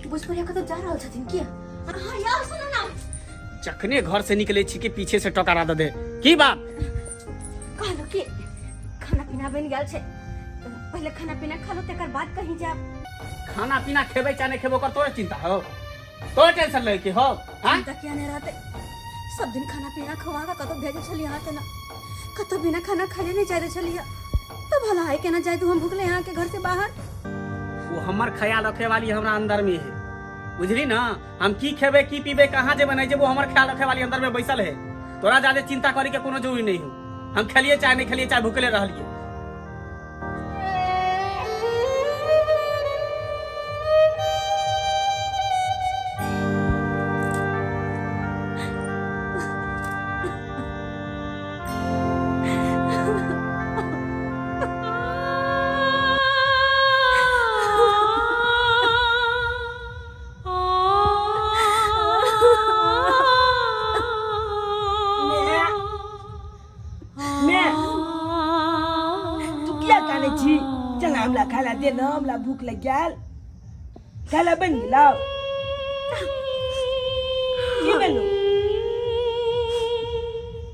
बुझ पड़ैया कतौ जा रहल छथिन की? अहाँ यार सुनू ना। जखने घर से निकले छी कि पीछे से टकरा दे दे की बात? कहलहुँ कि खाना पीना बनि गेल छै, पहिले खाना पीना खा लो, तकर बाद कहीं जायब। खाना पीना खेबै चाहे नहीं खेबो ओकर तोरे चिंता हो, तोरे टेंशन लै के हो? हाँ, चिंता किया नहीं रहते? सब दिन खाना पीना खुआ कऽ कतौ भेजै छलियै अहाँके ना, कतौ बिना खाना खाले नहीं जाय दै छलियै, तऽ भला है केना जाय दू हम भुखले अहाँके घर से बाहर? वो हमर ख्याल रखे वाली हमरा अंदर में है, बुझली ना? हम की खेबे, की पीबे, कहाँ जेबे, नहीं जेबे, हमर ख्याल रखे वाली अंदर में बैसल है। तोरा ज्यादा चिंता करे के कोनो जरूरी नहीं हो। हम खेलिए चाहे नहीं खेलिए, चाहे भूखले रहलिए। मैं तू किया काने छी? चल हमरा खाना दे ना, हमरा भूख लग गेल। खाना बन गेलौ? की बनू?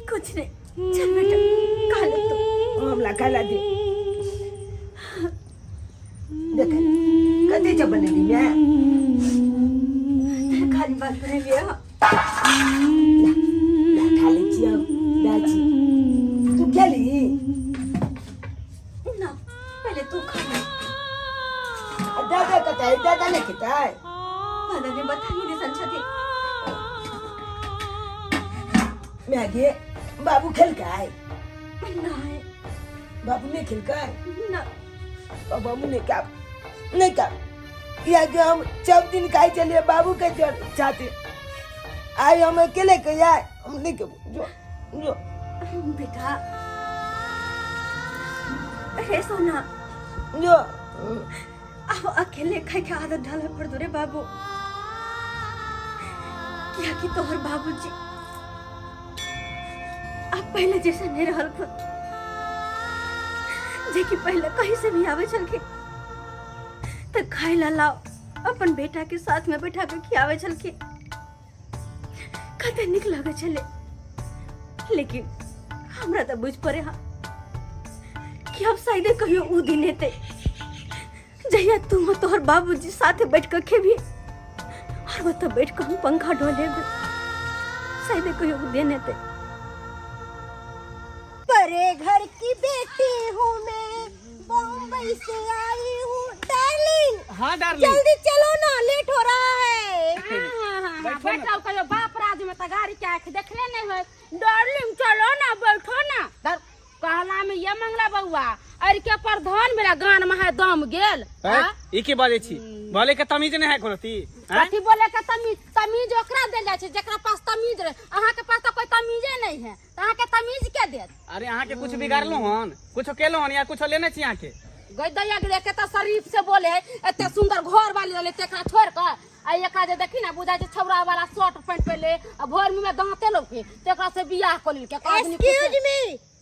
कुछ नहीं, चल बेटा खा ले तू। हमरा खाना दे। देख कते छ बनेली मैं। खाली बात बनेलियै हँ। ला खा लै छी हम, दाल छी। तू खेली? ना, पहले तू खा ले। आ दादा कतऽ है? दादा नहि खेतै? दादा ने बताही दिसन छथिन। माय गे, बाबू खेलकै? नहीं। बाबू नहि खेलकै? ना। अब हम नहीं खाब, नहीं खाब। किया कि हम सब दिन खाई चलिए बाबू के साथे, आइ हम अकेले के आए हम नहीं खेबो। जो जो। बेटा रे सोना। जो। अब अकेले खाए के आदत डाले पड़ दो रे बाबू, किया कि तोहर बाबूजी अब पहले जैसा नहीं रहल खुद, जे कि पहले कहीं से भी आवे छलखिन तो खाए ला लाओ, अपन बेटा के साथ में बैठा के खियावे छलखिन, कते निक लगे छले। लेकिन हमरा तो बुझ पड़े हा कि अब शायद कहियो ऊ दिन हेतै जहिया तू और तोहर बाबूजी साथे बैठ के खेबी और ओतऽ बैठ के हम पंखा डोलेबै। शायद कहियो ऊ दिन हेतै। परे घर की बेटी हूँ मैं, बम्बई से आई हूँ। डार्लिंग। हाँ डार्लिंग। जल्दी चलो ना, लेट हो रहा है। बैठो ना। बैठो कहियो बाप राज में त गाड़ी के आंख देखले नहीं होय। डार्लिंग चलो ना, बैठो ना। कहला में ये मंगला बउआ अरे के प्रधान मेरा गान में है दम गेल। हैं? हाँ? ई की बाजै छी? बोले के तमीज नहीं है कोनो ती? हैं? कथी बोले के तमीज? तमीज ओकरा देल जाइ छै जेकरा पास तमीज रहे। अहाँ के पास तो कोई तमीजे नहीं है, त अहाँ के तमीज के देत? अरे अहाँ के कुछ बिगाड़लो हन, कुछ केलो हन या कुछ लेने छी अहाँ के? गई दैया के देखे त शरीफ से बोले है, एते सुंदर घर वाली रहले तेकरा छोड़ के आ एकरा जे देखी ना बुझाय छै छौड़ा वाला शर्ट पैंट पहले आ भर मुंह में दांते लौके, तेकरा से बियाह क लेलके। आदमी कुछ- एक्सक्यूज मी,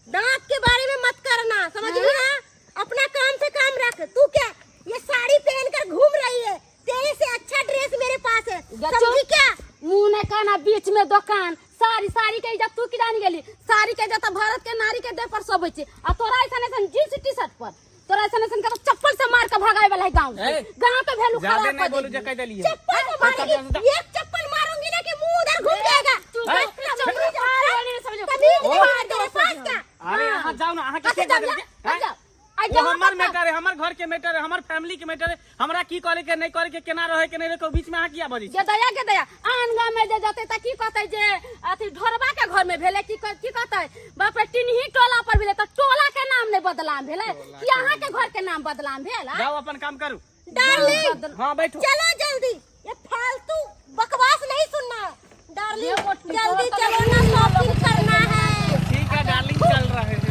दांत के बारे में मत करना, समझ रही है? अपना काम से काम रख। तू क्या ये साड़ी पहनकर घूम रही है? तेरे से अच्छा ड्रेस मेरे पास है, गचो। समझी क्या? मुंह ने काना बीच में दुकान, साड़ी साड़ी के इज्जत तू की जानी गेली? साड़ी के इज्जत भारत के नारी के देह पर सोबै छै, आ तोरा ऐसन ऐसन जींस टी शर्ट पर तोरा ऐसन ऐसन के तो चप्पल से मार के भगाए वाला है गांव से। ए, गांव के वैल्यू ज्यादा खराब नहीं कर बोलू देगी। जे कह देलिए। चप्पल से मारेगी, एक चप्पल मारूंगी ना कि मुंह उधर घूम जाएगा। तू ए, बस चप्पल मार वाली नहीं समझो। तमीज ओ। नहीं है तेरे पास क्या? अरे अहाँ जाओ ना, अहाँ के कथी के जाओ देलिए? जा, हैं? जाओ। आ वो जाओ हमर कतऽ? मैटर है, हमर घर के मैटर है, हमर फैमिली के मैटर है। हमरा की करे के नहीं करे के, केना रहे के नहीं रहे के, बीच में अहाँ किया बजै छी? जे दया के दया आन गाँव में जे जते त की कहते जे अथी ढोरबा के घर में भेले, की कहते बाप रे टिनही टोला पर भेले, त टोला के नाम नहीं बदलाम भेले कि अहाँ के घर के नाम बदलाम भेल? आ? जाओ अपन काम करू। डार्लिंग। हाँ बैठो। चलो जल्दी, ये फालतू बकवास नहीं सुनना है। डार्लिंग ये मोटी जल्दी तो चलो ना, शॉपिंग करना है। ठीक है डार्लिंग, चल रहे हैं।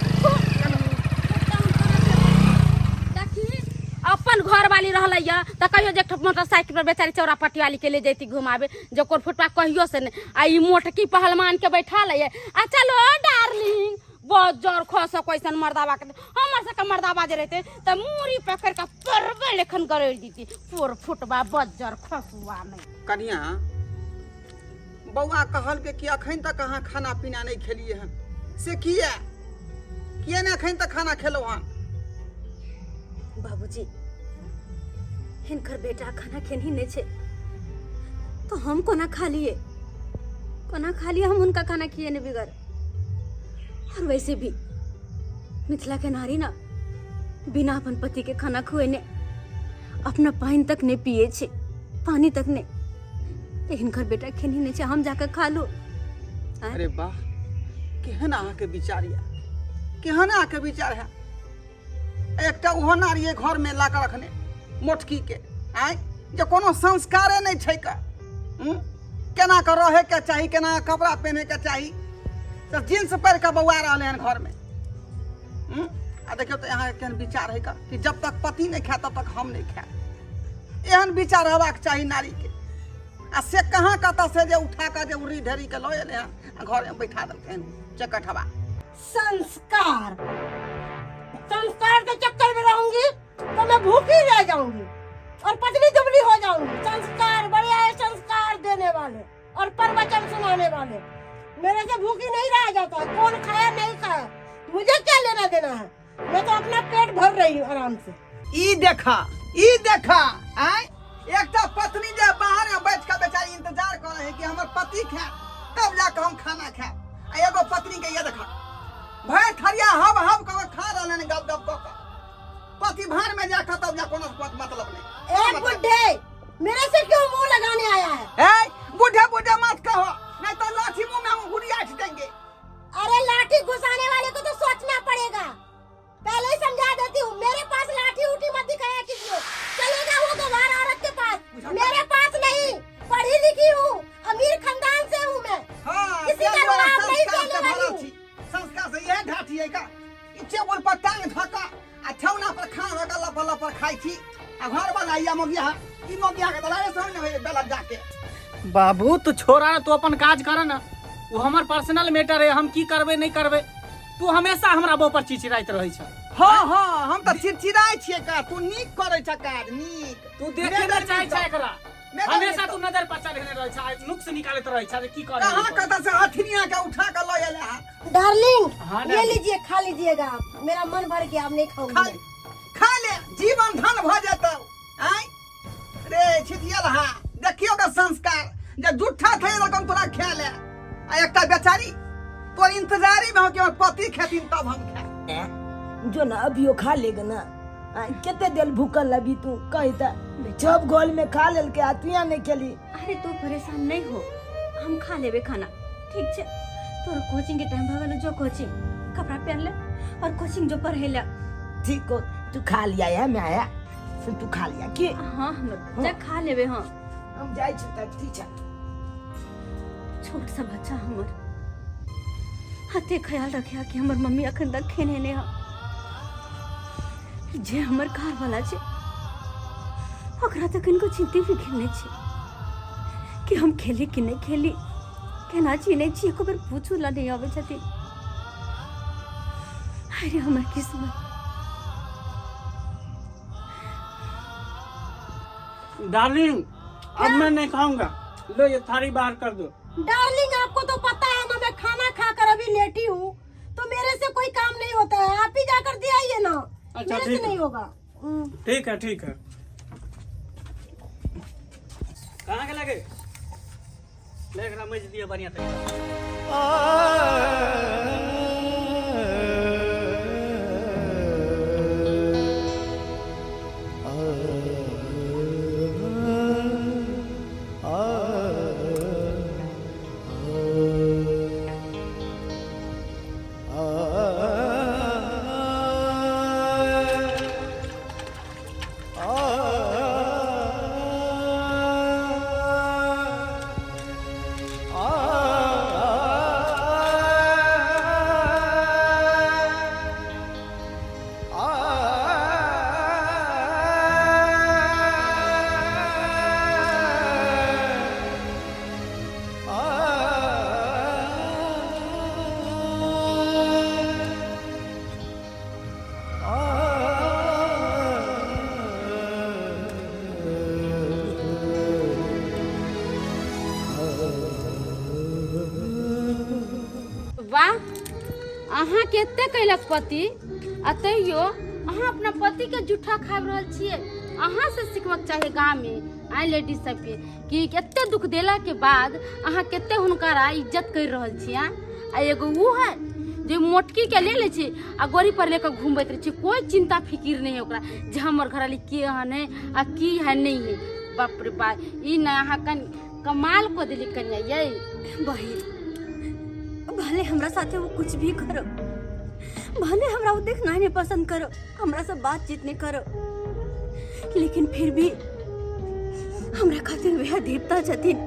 देखी अपन घर वाली रहलै या त कहियो जे एकठो मोटरसाइकिल पर बेचारी चौरा पट्टी वाली के ले जैती घुमाबे, जे कोर फुटपा कहियो से नहीं। आ ई मोटकी पहलवान के बैठा लैये आ चलो डार्लिंग बजर खस कैसन मर्दाबा के हमर सबके मर्दाबा जे रहते त मूड़ी पकड़ के परबे लेखन गड़ेर दीती पोर फुटबा बजर खसुआ में। कनिया बौआ कहलकै कि अखन तक अहाँ खाना पीना नहि खेलियै हन, से किया किया नहि अखन तक खाना खेलहुँ हन? बाबूजी हिनकर बेटा खाना खेनही नहि छै तो हम कोना खा लिए, कोना खा लिए हम उनका खाना खिए नहीं बिगर। और वैसे भी मिथिला के नारी ना बिना अपन पति के खाना खुएने अपना पानी तक नहीं पिए छे, पानी तक नहीं। तो हिनकर बेटा खेनही नहीं छै, हम जाकर खा लू। अरे वाह, केहन अहाँके विचार यऽ, केहन अहाँके विचार है। एकटा ओहो नारी अइ घरमे ला कऽ रखने मोटकी के, आँय जे कोनो संस्कारे नहि छै का, केना कऽ रहैके चाही, केना कपड़ा पहिनैके चाही, तऽ जींस पहिर कऽ बौआ रहलै हन घरमे। आ देखियौ तऽ अहाँके केहन विचार है का कि जब तक पति नहि खाय तब तक हम नहि खायब। एहन विचार रहबाक चाही नारीके, आ से कहाँ कतऽ से जे उठा कऽ जे उड़ी ढेरी के लऽ एलै हन आ घरमे बैठा देलकै हन चकठवा। संस्कार संस्कार के चक्कर में रहूंगी तो मैं भूखी रह जाऊंगी और पतली दुबली हो जाऊंगी। संस्कार बढ़िया है, संस्कार देने वाले और प्रवचन सुनाने वाले। मेरे से भूखी नहीं रहा जाता है, कौन खाया नहीं खाया मुझे क्या लेना देना है, मैं तो अपना पेट भर रही हूँ आराम से। ई देखा, ई देखा, आय एकटा पत्नी जे बाहर में बैठ के बेचारी इंतजार कर रहे है कि हमर पति खाए तब जाके हम खाना खाए, आ एगो पत्नी के ये देखा भाई थरिया हब हब कऽ खा रहल हन गप गप कऽ कऽ, पति भार में जाके तब जा कोनो मतलब नहीं। ए बुढ़े, मेरे से क्यों मुंह लगाने आया है? ए बूढ़े बूढ़े मत कहो, नहीं तो लाठी मुंह में हम गुड़िया देंगे। अरे लाठी घुसाने वाले को तो सोचना पड़ेगा, पहले ही समझा देती हूँ, मेरे पास लाठी उठी मत दिखाया किसी को, चलेगा वो गवार औरत के पास, मेरे पास नहीं। पढ़ी लिखी हूँ, अमीर खानदान से हूँ मैं। हाँ, किसी का तेल वाला रुआब नहीं संस्कार से चलने वाली भरल हूँ। छी। संस्कार से यह ढाठी है का ई टेबुल पर टांग धका आ ठेहुना पर खाना धका लपर लपर खाई छी, आ घर वाला या मोगिया ई मोगिया के दलाले सामने होय बेलक जाके। बाबू तू छोड़ा ना, तू अपन काज कर ना, वो हमर पर्सनल मैटर है, हम की करबे नहीं करबे। तू हमेशा हमरा बो पर चिड़चिड़ाइत रहै छ। हाँ हाँ, हम तऽ चिड़चिड़ाइ छियै का, तू नीक करै छ काज, नीक। तू देखे मेडल न चाहै छ मिलतौ। एकरा, मेडल हमेशा मिलतौ। तू नजर पर चढ़ेने रहै छ, नुक्स निकालैत रहै छ जे की करै। कहाँ कतऽ से हथिनिया के उठा के लऽ एलै हँ। डार्लिंग हाँ, ये डार्लिंग। लीजिए, खा लीजिएगा आप, मेरा मन भर गया, अब नहीं खाऊंगी खा मैं। खा ले, जीवन धन भऽ जेतौ। आँय रे छितियल, हा देखियो का संस्कार जे जुट्ठा थे रकम तोरा खा ले, आ एकटा बेचारी तोर इंतजारी में हो कि हमर पति खेथिन तब हम खाए। जो ना अभियो खा लेगा ना, कते देर भूखल अभी तू कही त जब गोल में खा लेल के आ तू यहाँ नहीं खेली। अरे तू परेशान नहीं हो, हम खा लेबे खाना, ठीक छे? तोर कोचिंग के टाइम भऽ गेलो, जो कोचिंग कपड़ा पहन ले और कोचिंग जो पढ़े ले। ठीक हो, तू खा लिया है, मैं आया, फिर तू खा लिया की? हाँ हमर जा खा लेबे। हाँ हम जाइ छी तब, ठीक छै। छोट सा बच्चा हमर हते ख्याल रखे कि हमर मम्मी अखन तक खेने ने हा। जे हमर घर वाला छे ओकरा तक इनको चिंते फिक्र नहीं छे कि हम खेली कि नहीं खेली, केना छी नहीं छी, एको बेर पूछू ला नहीं आवे छथिन। अरे हमर किस्मत। डार्लिंग अब मैं नहीं खाऊंगा, लो ये थाली बाहर कर दो। डार्लिंग आपको तो पता है ना, मैं खाना खाकर अभी लेटी हूँ, तो मेरे से कोई काम नहीं होता है, आप ही जाकर दे आइए ना। अच्छा, मेरे से ठीक है। नहीं होगा। ठीक है ठीक है। कहाँ के लगे ले एकरा मज दिया बढ़िया तरीका। अहाँके एते कैलक पति आ तैयो अहाँ अपना पतिके जूठा खाबि रहल छियै। अहाँ से सिखबक चाही गाँवमे आइ लेडीज सबके कि एते दुख देलाके बाद अहाँ कते हुनकर इज्जत करि रहल छियै। आ एगो ऊ है जे मोटकी के ले लै छै आ गोरी पर लेके घूमबैत रहै छै, कोई चिंता फिकिर नहीं है ओकरा जे हमर घरवाली के हन है आ की है नहीं है। बाप रे बाप, ई ना अहाँ कन कमाल को देली कन्या ये। बहिन भले हमरा साथे वो कुछ भी करो, भले हमरा वो देखना नहीं पसंद करो, हमरा से बातचीत नहीं करो, लेकिन फिर भी हमरा खातिर वह देवता छथिन,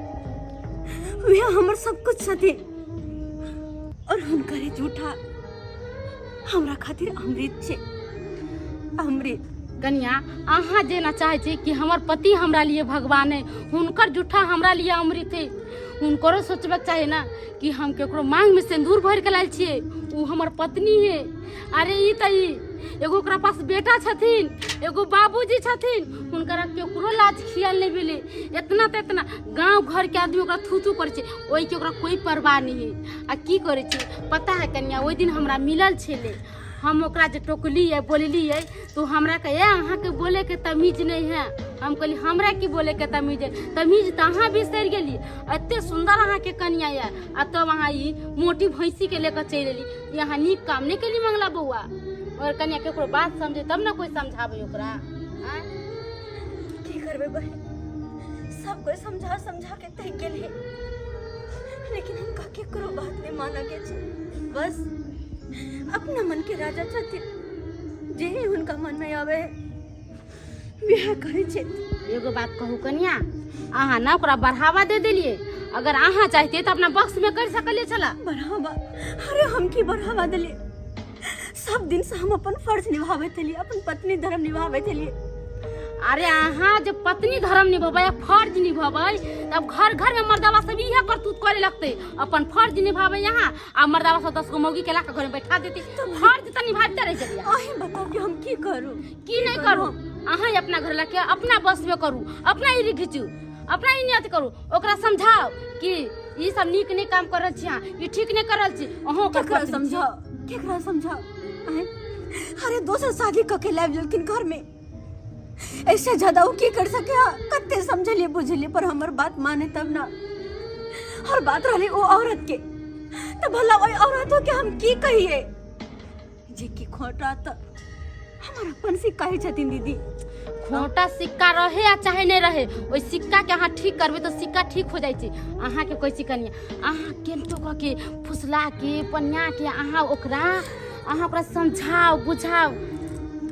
वह हमर सब कुछ छथिन और हुनकर झूठा हमरा खातिर अमृत छे, अमृत। कन्या अहाँ जेना चाहै छी कि हमर पति हमरा लिए भगवान है, हुनकर जूठा हमरा लिए अमृत है, हुनकरो सोचबाक चाही ना कि हम केकरो मांग में सिंदूर भरि के लायल छियै, उ हमर पत्नी है। अरे ई तऽ ई एगो ओकरा पास बेटा छथिन, एगो बाबूजी छथिन, हुनकरा केकरो लाज खियाल नहि भेलै। इतना तऽ इतना गाँव घर के आदमी ओकरा थू थू करै छै, ओहिके ओकरा कोई परवाह नहि है। आ की करै छै पता है कन्या, ओहि दिन हमरा मिलल छलै, हम ओकरा जे टोकलियै बोललियै तो हमरा कहे अहाँके बोलेके तमीज नहीं है। हम कहली हमरा की बोलेके तमीज है, तमीज तऽ अहाँ बिसरि गेली। एते सुंदर अहाँके कनिया यऽ आ तब अहाँ ई मोटी भैंसी के लेकर चलि एली, ई अहाँ नीक काम नहि केली मंगला बौआ। और कनिया केकरो बात समझे तब ने कोई समझाबै ओकरा। आँय? की करबै बहिन, सब कोई समझा समझा के थकि गेल है, लेकिन हुनका केकरो बात नहीं मानऽ के छै। बस अपना मन के राजा छथिन, जे हुनका मन में आवे है वएह करै छथि। एगो बात कहू कनिया, अहाँ ना ओकरा बढ़ावा दे देलियै, अगर अहाँ चाहतियै तऽ अपना बक्स में कर सकलियै छला। बढ़ावा? अरे हम की बढ़ावा देलियै? सब दिन से हम अपन फर्ज निभाबैत एलियै, अपन पत्नी धर्म निभाबैत एलियै। अरे अहाँ जब पत्नी धर्म निभेबै आ फर्ज निभेबै तब घर घर में मर्दावा सब इहे करतूत करे लगतै। अपन फर्ज निभाबै अहाँ आ मर्दावा सब 10 गो मौगी के ला के घर में बैठा देतै। फर्ज तऽ निभाबिते रहि गेलियै। अहीं बताउ कि हम की करू? की नहीं करू? अहाँ अपना घर लाके अपना बस में करू, अपना ई घीचू, अपना ई नियत करू, ओकरा समझाओ कि ई सब नीक नहीं काम कर रहल छी अहाँ, ई ठीक नहीं कर रहल छी। अहूँ ओकर केकरा पत्नी छी। समझाओ, केकरा समझाओ? आँय? अरे दोसर शादी कऽ के लाबि लेलखिन घर में, ऐसे ज्यादा वो की कर सके? कते समझलिए बुझलिए पर हमर बात माने तब ना। और बात रहली वो औरत के, तो भला ओहि औरतों के हम की कहिए जे की खोटा तो हमर अपन सिक्का ही छथिन दीदी। खोटा सिक्का रहे आ चाहे नहीं रहे, ओहि सिक्का के अहाँ ठीक करबै तऽ सिक्का ठीक हो जाइ छै। अहाँ के कहै छी कनिया, अहाँ केनाहितो कऽ के फुसला के पनिया के अहाँ ओकरा समझाउ बुझाउ।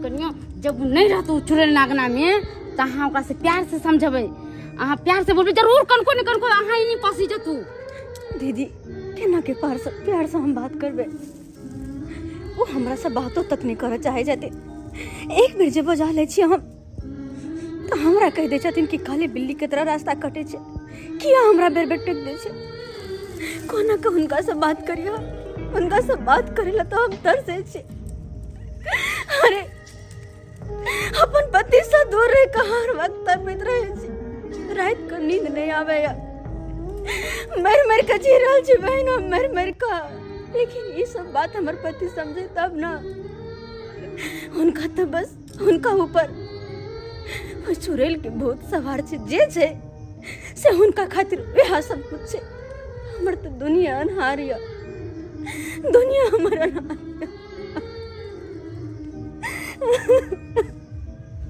कनिया जब नहीं रहतौ चुड़ैल नागना में तऽ अहाँ ओकरा से प्यार से समझेबै, अहाँ प्यार से बोलबै, जरूर कनको ने कनको अहाँ ही नहीं फंसी जतू। दीदी केना के प्यार से हम बात करबै? वो हमरा से बातो तक नहीं करऽ चाहे छथिन। एक बेर जे बजा लै छी हम तऽ हमरा कहि दै छथिन कि काले बिल्ली के तरह रास्ता कटै छै, किया हमरा बेर बेर टोकि दै छै। कोना के हुनका से बात करियो, हुनका से बात करे ला तऽ हम तरसै छी। अरे अपन पति से दूर रह के हर वक्त तड़पैत रहै छी, राति के नींद नहीं आबैया, मरि मरि के जी रहल छी बहिन हम, मरि मरि के। लेकिन ई सब बात हमर पति समझे तब ना। हुनका तऽ बस हुनका ऊपर ओहि चुड़ैल के भूत सवार छै, जे छै से हुनका खातिर वएह सब कुछ छै। हमर तऽ दुनिया अन्हार यऽ, दुनिया हमर अन्हार यऽ।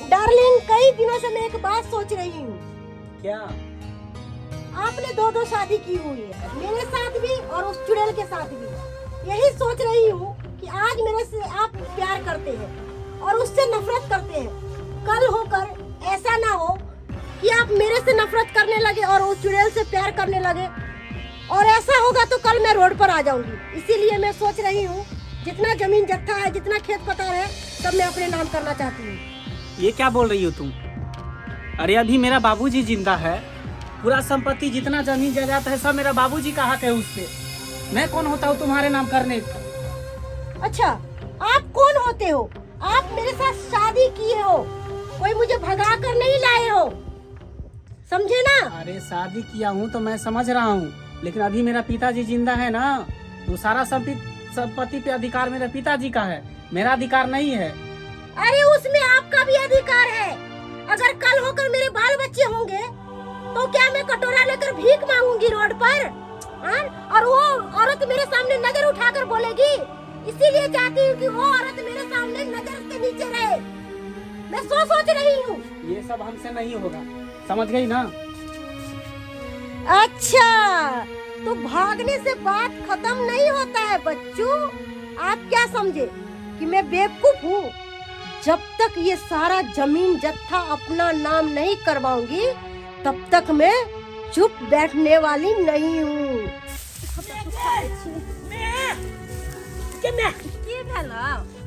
डार्लिंग कई दिनों से मैं एक बात सोच रही हूँ। क्या? आपने दो दो शादी की हुई है, मेरे साथ भी और उस चुड़ैल के साथ भी। यही सोच रही हूँ कि आज मेरे से आप प्यार करते हैं और उससे नफरत करते हैं, कल होकर ऐसा ना हो कि आप मेरे से नफरत करने लगे और उस चुड़ैल से प्यार करने लगे, और ऐसा होगा तो कल मैं रोड पर आ जाऊंगी। इसीलिए मैं सोच रही हूँ जितना जमीन जत्था है, जितना खेत पतार है, सब मैं अपने नाम करना चाहती हूँ। ये क्या बोल रही हो तुम? अरे अभी मेरा बाबूजी जिंदा है, पूरा संपत्ति जितना जमीन जायदाद है सब मेरा बाबूजी का हक है उस पे। मैं कौन होता हूँ तुम्हारे नाम करने? अच्छा आप कौन होते हो? आप मेरे साथ शादी किए हो, कोई मुझे भगा कर नहीं लाए हो, समझे ना? अरे शादी किया हूँ तो मैं समझ रहा हूँ, लेकिन अभी मेरा पिताजी जिंदा है ना, तो सारा संपत्ति पे अधिकार मेरे पिताजी का है, मेरा अधिकार नहीं है। अरे उसमें आपका भी अधिकार है। अगर कल होकर मेरे बाल बच्चे होंगे तो क्या मैं कटोरा लेकर भीख मांगूंगी रोड पर? हाँ? और वो औरत मेरे सामने नजर उठाकर बोलेगी। इसीलिए चाहती हूँ कि वो औरत मेरे सामने नजर के नीचे रहे। मैं सो सोच रही हूँ। ये सब हमसे नहीं होगा, समझ गई ना? अच्छा, तो भागने से बात खत्म नहीं होता है बच्चों। आप क्या समझे कि मैं बेवकूफ हूँ? जब तक ये सारा जमीन जत्था अपना नाम नहीं करवाऊंगी तब तक मैं चुप बैठने वाली नहीं हूँ। की भेल?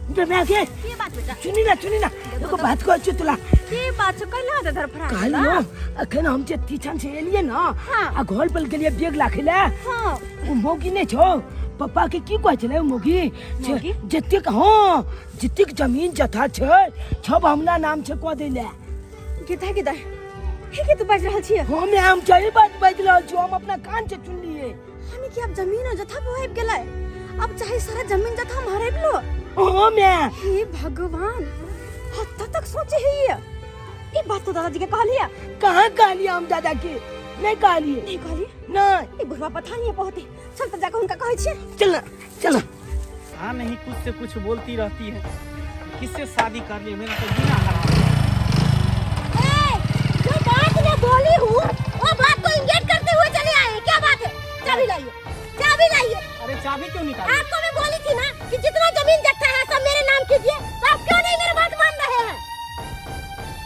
के की बात बेटा? सुनी ना, सुनी ना, एगो बात कहै छी तोला। की बात छौ? कैला दे धरफड़ा? कहलियो अखन हम जे टीशन से एलिए ना आ घर पर गेलिए बैग राखै ले। हाँ। ओ मौगी नहि छौ, पप्पा के की कहै छलै ओ मौगी? मौगी? जतेक, हाँ, जतेक जमीन जथा छै सब हमरा नाम छै कऽ दै ले। गिदा गिदा हे के तू बाजि रहल छियै? हम सही बात बाजि रहल छी, हम अपना कान से सुनलिए। यानी कि अब जमीन और जथा पे आबि गेलै, अब चाहे सारा जमीन जथा हम हड़पि लो। हाँ मैं। हे भगवान, हद तक सोचे है ये। ई बात तो दादाजी के कहलिए? कहाँ कहलिए हम दादा के? नहीं कहलिए। नहीं कहलिए? नहीं। ई बुढ़वा पता नहीं पहुँचे, चल तो जाकर उनका कहै छियै। चल चल। हाँ नहीं, कुछ से कुछ बोलती रहती है। किससे शादी कर ली, मेरा तो जीना हराम है। ए, जो बात मैं बोली हूँ वो बात को इंगेज करते हुए चले आए। क्या बात है? चाबी लाइए, चाबी लाइए। अरे चाबी क्यों निकाली? आपको मैं बोली थी ना कि जितना जमीन जत्था है सब मेरे नाम कीजिए, तो आप क्यों नहीं मेरी बात मान रहे हैं?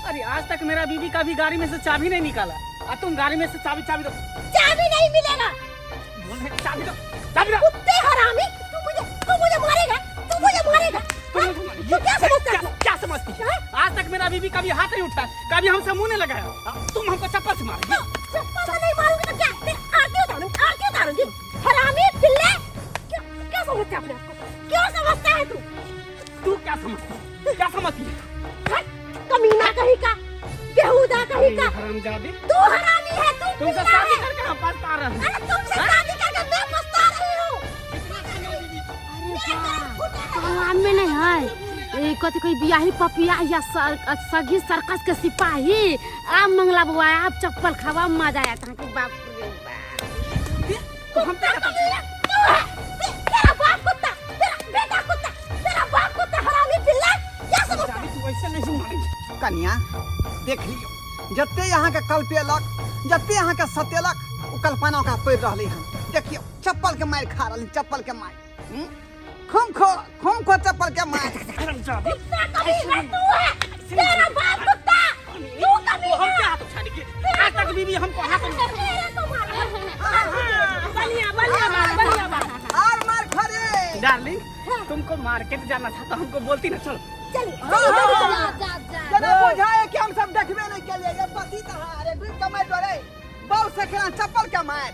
अरे आज तक मेरा बीबी कभी गाड़ी में से चाबी नहीं निकाला, और तुम गाड़ी में से चाबी चाबी दो। चाबी नहीं मिलेगा। बोल रहे, चाबी दो, चाबी दो। कुत्ते हरामी, तू मुझे मारेगा, तू मुझे मारेगा। तुम हाँ? मुझे मारेगी। तू क्या समझता है? क्या समझती है? आज तक मेरा बीबी कभी हाथ नहीं उठाया, कभी हमसे मुंह नहीं लगाया, तुम हमको चप्पल से मारेगी। चप्पल से नहीं मारूंगी तो क्या? तेरी आरती उतारूंगी, आरती उतारूंगी। हरामी पिल्ले, क्या समझता है अपने आप को? क्यों समझता है तू? तू क्या समझती है? क्या समझती है? हट, कमीना कहीं का, बेहुदा कहीं का। हरामजादी। तू हरामी है, तू तुमसे पिल्ला शादी है। करके हम पछता रहे हैं। अरे तुमसे शादी करके मैं पछता रही हूँ। में नहीं है ए, कथी कोई बियाही पपिया या सगी सर्कस के सिपाही। आप मंगला बुआ, आप चप्पल खावा, मजा आया था कि बाप रे बाप। तो हम क्या करते हैं? तू है, तेरा बाप कुत्ता, तेरा बेटा कुत्ता, तेरा बाप कुत्ता, हरामी पिल्ला। क्या समझता है? तू ऐसे नहीं मानेगी। कनिया देख लियो, जते यहाँ के कल्पेलक, जते यहाँ के सतेलक, ओ कल्पना ओकरा पड़ि रहलै हन। देखियो चप्पल के मारि खा रहलै, चप्पल के मारि। खूम खो, खूम खो चप्पल के मारि। हरामजादी। कुत्ता कमीना तू है, तेरा बाप कुत्ता, तू कमीना। हम क्या हाथ उठा लेंगे? आज तक बीबी हमको हाथ नहीं। तेरे को मारा। बढ़िया, बढ़िया बात, बढ़िया बात। और मार खा रे। डार्लिंग, तुमको मार्केट जाना था तो हमको बोलती ना, चलो। चलिए, चलिए, चलिए, जा, जा। जना बुझाए कि हम सब देखबे नहीं के लिए। ये पति तो है, अरे डूब के मार डरे। बहू से खेला चप्पल के मार।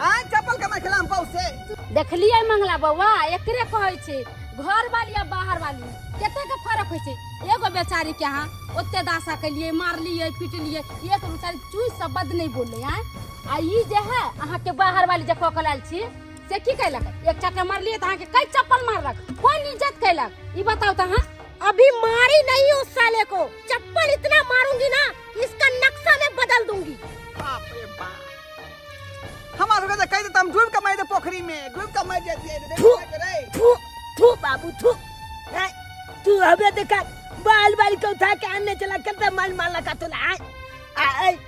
आय चप्पल के मार खेला बहू से। देखलिए मंगला बौआ, एकरे कहै छै घर वाली आ बाहर वाली कते के फर्क होइ छै। एगो बेचारी के अहाँ ओते दासा केलिए, मारलिए, पिटलिए, एक बेचारी चूस से बद नहीं बोलले। आँय आ ई जे है अहाँके बाहर वाली जे कऽ के लायल छी से की कैलक? एक चक्का मारलिए तऽ अहाँके कई चप्पल मारलक, कोन इज्जत कैलक ई बताउ तऽ अहाँ। अभी मारी नहीं उस साले को, चप्पल इतना मारूंगी ना कि इसका नक्शा मैं बदल दूंगी। बाप रे बाप, हमार सबके कहि देता हम डूब के मारि दे पोखरी में, डूब के मारि जैतियै रे। थू, थू, थू बाबू थू। हैं? तू हमें देखा बाल बाल के उठा के आने चला करता माल माला का तो आए आए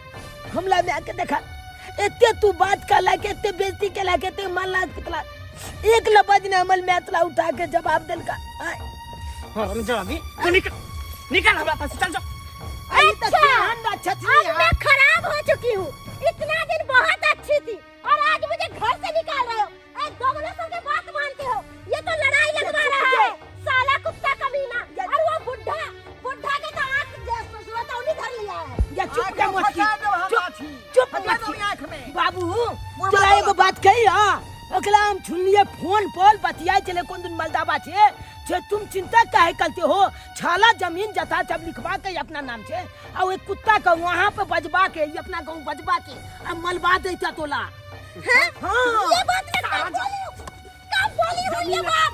हमला में आके देखा एते तू बात कर ला के एते बेइज्जती के ला के एते माल ला के तला एक लबज ने अमल में अतला उठा के जवाब देल का। आए। हाँ, हम जवाब दी। तू निकल, निकल हमरा पास, चल जा। अरे तो अच्छा। केहन अच्छा छी अब मैं खराब हो चुकी हूँ, इतना दिन बहुत अच्छी थी और आज मुझे घर से निकाल रहे हो। ए दोगले सब के बात मानते हो, ये तो लड़ाई लगवा रहा है साला कुत्ता कमीना। और वो बुढ़ा, बुढ़ा के तो आंख जैसे धर लिया है। या चुप आंख कर में मत की। फंसा देब हम चुप, आछी। चुप फंसा मत देब की। आंख में। बाबू, मुँह तोरा में एगो बात कही, हाँ? ओकरा हम सुनलिए फोन पर बतियाए चले कोन दिन मलदाबा छे, छे तुम चिंता काहे करते हो, छाला जमीन जथा सब लिखवा के अपना नाम छे, आ ओइ कुत्ता के वहां पे बजबा के, ई अपना गांव बजबा के आ मलबा देता तोला। हैं? हाँ। ये बात मैं कब बोली हूँ? कब बोली हूँ ये बात?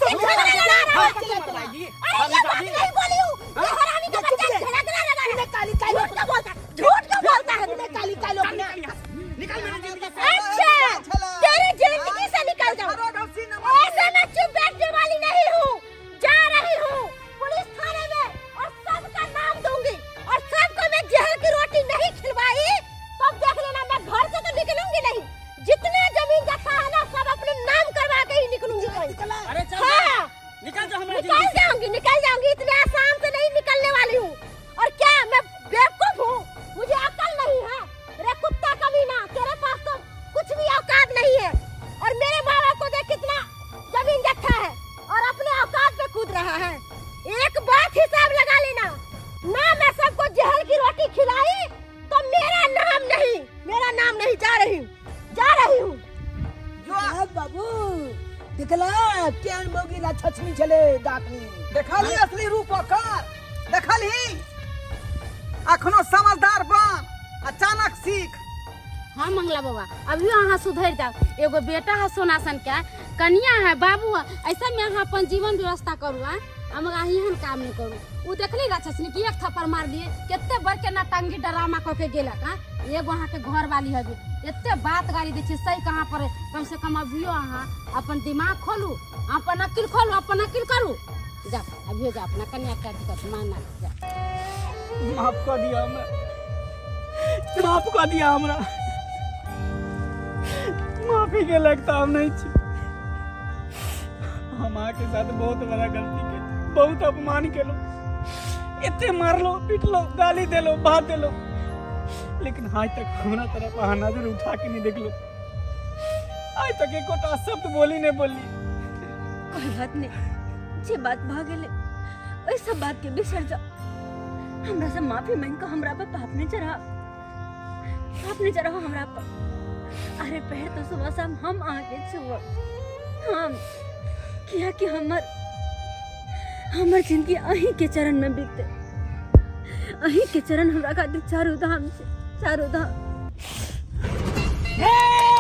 ये झगड़ा लड़ा रहा है। अरे ये बात नहीं बोली हूँ, ये हरामी का बच्चा झगड़ा लगा रहा है। काली काली झूठ क्यों बोलता है? झूठ क्यों बोलता है तू? काली काली अपने निकल मेरी जिंदगी से। अच्छा, तेरी जिंदगी से निकल जाऊं। ऐसे मैं चुप बैठने वाली नहीं हूँ, जा रही हूँ पुलिस थाने में और सबका नाम दूंगी और सबको मैं जहर की रोटी नहीं खिलवाई तो देख लेना, मैं घर से तो निकलूंगी नहीं। जितने जमीन जथा है ना सब अपने नाम करवा के ही निकलूंगी कहीं। अरे चल हाँ। निकल जा हमारा निकल जिंदगी से। जाऊंगी, निकल जाऊंगी, इतने आसान से नहीं निकलने वाली हूँ। और क्या मैं बेवकूफ हूँ? मुझे अकल नहीं है? रे कुत्ता कमीना, तेरे पास तो कुछ भी औकात नहीं है और मेरे माँ बाप को देख कितना जमीन जत्था है और अपने औकात पे कूद रहा है। एक बात हिसाब लगा लेना ना, मैं सबको जहर की रोटी खिलाई तो मेरा नाम नहीं, मेरा नाम नहीं। जा रही हूँ, जा रही हूँ। जो बाबू देखला केहन मौगी ला छछनी छले डाकनी। देखलही असली रूप ओकर, देखलही? अखनो समझदार बन, अचानक सीख। हाँ मंगला बाबा, अभी अहाँ सुधरि जाओ। एगो बेटा है सोना सन के, कनिया है, बाबू है, ऐसा में अहाँ अपन जीवन व्यवस्था करू। आ हम एहन काम नहीं करू। उ देखली राक्षसनी कि एक थप्पड़ मार दिए कते बड़के नटंगी ड्रामा कऽ के गेलक। हाँ, एगो अहाँके घर वाली हबे, एते बात गाली दै छै, सही कहाँ पर है? कम से कम अभियो अहाँ अपन दिमाग खोलू, अपन अकिल खोलू, अपन अकिल करू। जा अभियो जा, अपना कन्या के दिक्कत माना जा। माफ कर दिया हमरा, माफ कर दिया हमरा। माफी के लगता हम नहीं छी। हम अहाँके साथ बहुत बड़ा गलती के, बहुत अपमान केलो, एते मारलो पीटलो, गाली देलो, भात देलो, लेकिन आज तक हमरा तरफ अहाँ नजर उठा के नहीं देखलो। आज तक एकोटा शब्द बोली नहीं बोली। कोई बात नहीं, जे बात भऽ गेलै ओहि सब बात के बिसर जाओ। हमरा से माफी मांगि कऽ हमरा पर पाप नहीं चढ़ा, पाप नहीं चढ़ाओ हमरा पर। अरे पैर तो सुबह शाम हम अहाँके छुअब हम, किया कि हमर हमर जिंदगी अहीं के चरण में बीतते। अहीं के चरण हमरा खातिर चारू धाम छै, चारू धाम। हे!